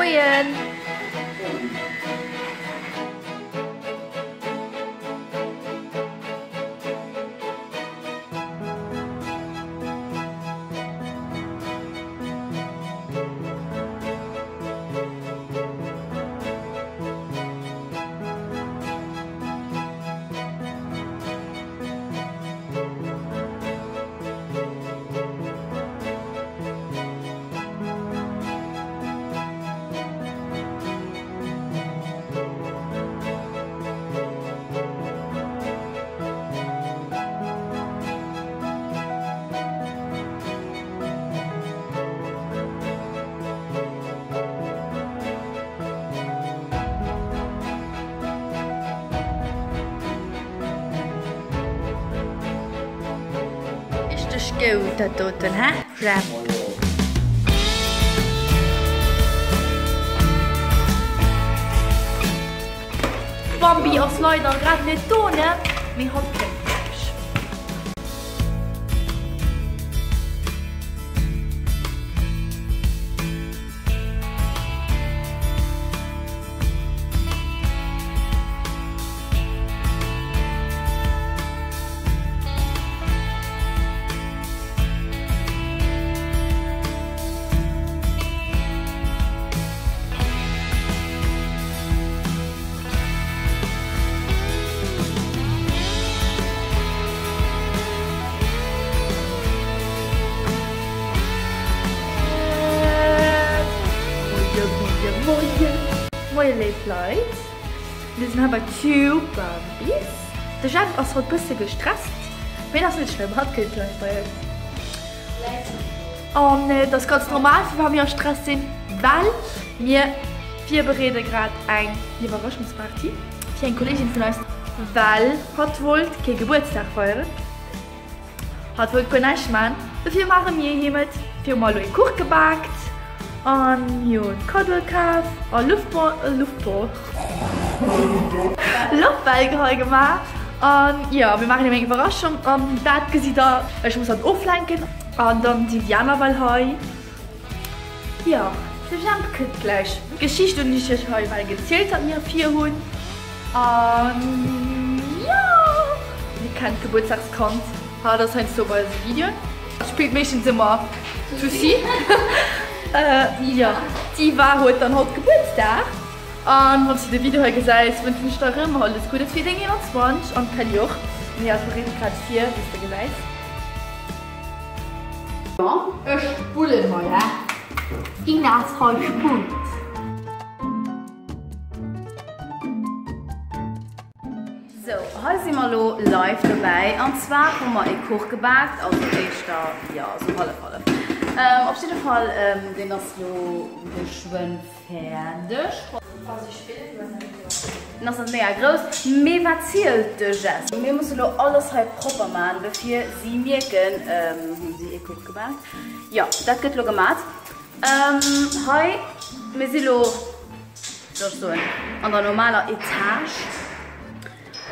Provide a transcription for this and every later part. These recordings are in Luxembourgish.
Moien! Richteg goud dat doten, he Jeff? D'Bambi ass leider grad net do, ne? Mee hatt kënnt gläich. Moie, moie, moie léif Leit. Mir sinn hei bei Two Bambis. De Jeff ass haut bësse gestresst, mee dat ass net schlëmm, hatt kënnt gläich bei eis. An et ass ganz normal, firwat mir a Stress sinn, well mir virbereede grad eng Iwwerraschungsparty fir eng Kolleegin vun eis, well hatt wollt kee Gebuertsdag feieren. Hatt wollt guer näischt man, dofir maache mir him et. Fir hu mer elo ee Kuch gebaakt an mir hunn Kaddoe kaf a Loftbäll hei gemaach. An jo, mir maachen him eng Iwwerraschung an dat gesitt der. Ech muss hatt oflenken an dann sinn déi aner well hei. Jo, de Jemp kënnt gläich. D'Geschicht hunn ech iech hei well gezielt, wat mir vir hunn. An jo, dir kennt d'Gebuertsdagskand. Hatt ass heiansdo bei eise Videoen. Spillt meeschtens ëmmer d'Lucie. Jo, d'Iva huet dann haut Gebuertsdag. An wann s du de Video hei gesäis, wënschen ech der erëm alles Guddes fir deng 21. An d'Kelly och. Mee hatt bereet grad vir, wéi s de gesäis. Ech spullen hei, hä? Ina ass hei spullt. Sou, hei si mer elo live dobäi. An zwar hu mer ee Kuch gebaakt, also éischter, jo, sou hallef hallef. Op jidde Fall, deen ass lo geschwënn fäerdeg. En ass net mega grouss, mee wat zielt de Geste? Mir musse lo alles hei propper man, bevir si mierken, hunn si ee Kuch gebaakt. Jo, dat gëtt lo gemat. Hei, mir si lo, wéi soll ech soen, an der normaler Etage.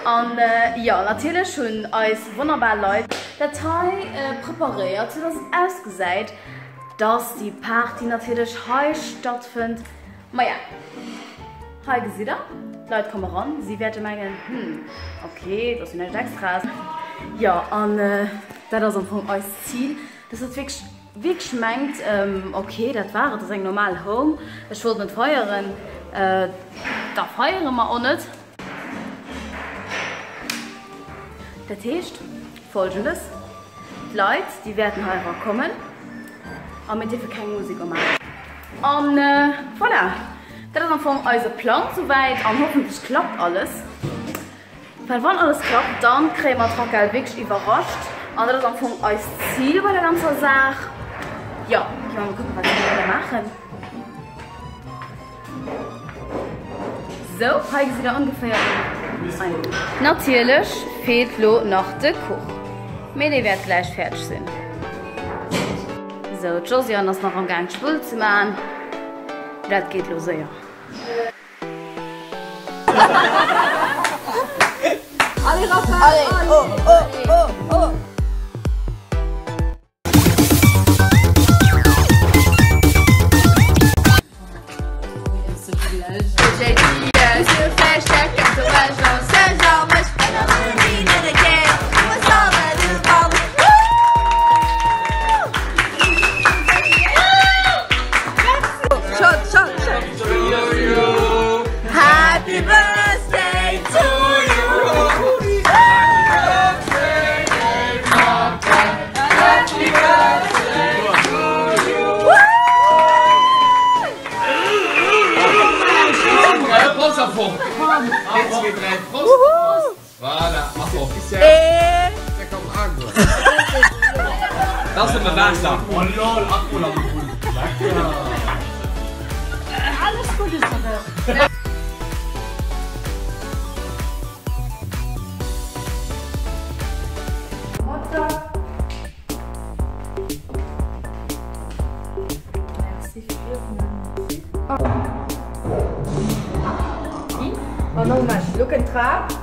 An jo, natierlech hunn eis wonnerbar Leit dat hei preparéiert, sou dass et ausgesäit, dass déi Party natierlech hei stattfënnt. Maja, hei gesitt der, d'Leit komme ran, si wäerte mengen, hm, ok, dat ass jo näischt Extraes. Jo, an dat ass am Fong eist Zil, dass et wierklech Wierklech mengt, ok, dat war et, dat ass eng normal Home, ech wollt net feieren, da feiere mer och net. Dat heescht Folgendes, D'Leit, déi wäerten hei era kommen a mir dierfe keng Musek umaachen. An voilà, dat ass am Fong eise Plang souwäit an hoffentlech klappt alles. Well wann alles klappt, dann kréie mer d'Raquel wierklech iwwerrascht an dat ass am Fong eist Zil bei der ganzer Saach. Jo, gi mer mol kucken, wat si elo maachen. Sou, hei gesitt der ongeféier den. Natierlech feelt lo nach de Kuch, mee dee wäert gläich fäerdeg sinn. Sou, d'Josiane ass nach am Gaang d'Spull ze man, dat geet lo séier. Allez Raphaël, allez, oh, oh, oh, oh. Dat ass nëmme Waasser. Alles Guddes fir dech! Lo kënnt d'Trap.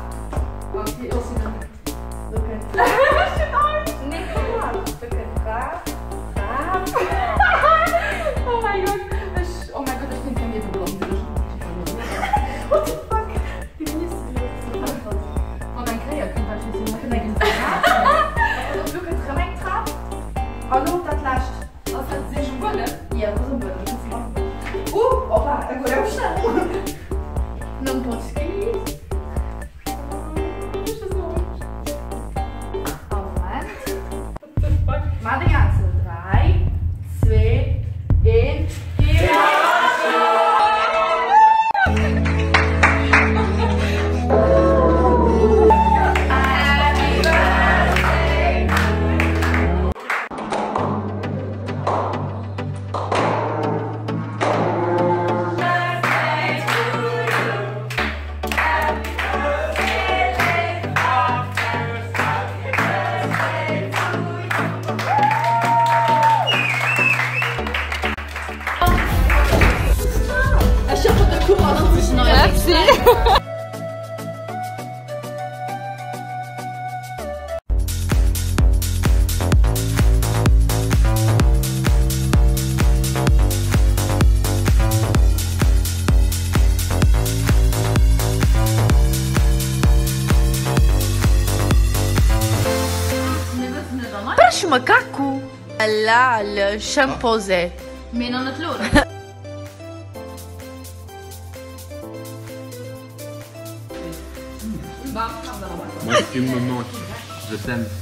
Macaco! Là, le chimpanzé. Mee nach net lo, oder? Moi, tu me manques. Je t'aime.